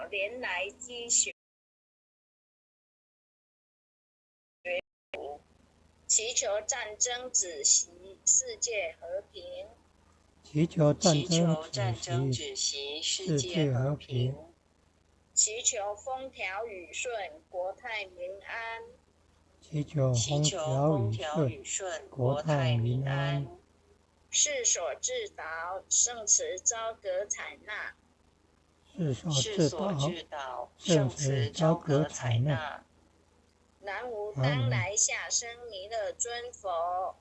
蓮來機學祈求戰爭止息，世界和平。祈求戰祈求爭戰爭止息，止息，世世界界和和平平。祈求風調雨順，國泰民安。祈求祈風求調風雨順，調雨順，國國泰民泰民安安。世所至道，聖慈昭閣採納。世所世至道，所至道，聖聖慈慈昭閣昭閣採納。採納。南無當來下生彌勒尊佛。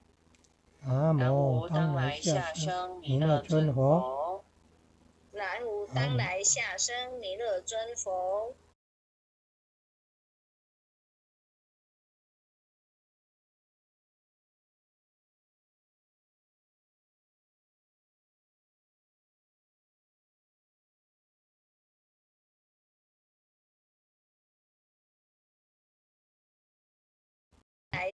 南南無無當當來來下生下生彌勒彌勒尊尊佛。佛。南無當來下生彌勒尊佛。來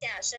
下生